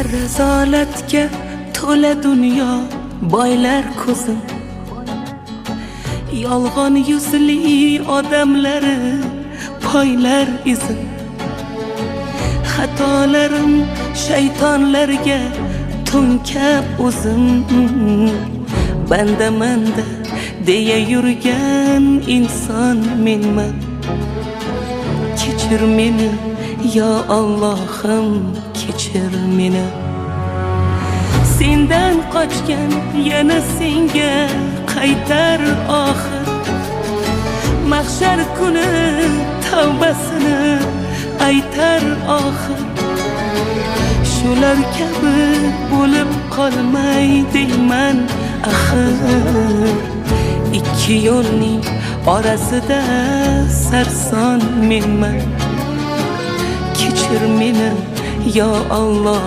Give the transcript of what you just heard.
Razolatga to'la dunyo boylar ko'zim, yolg'on yuzli odamlari poylar izim. Xatolarim shaytonlarga to'nkab o'zim, bandamanda deya yurgan inson menman. Kechir meni, yo Allohim, kechir meni. Sendan qochgan yana senga qaytar oxir. Mahshar kuni tavbasini aytar oxir. Shular kabi bo'lib qolmay deyman axir. Ikki yo'lning orasida sarson menman. Kechir meni, yo Alloh.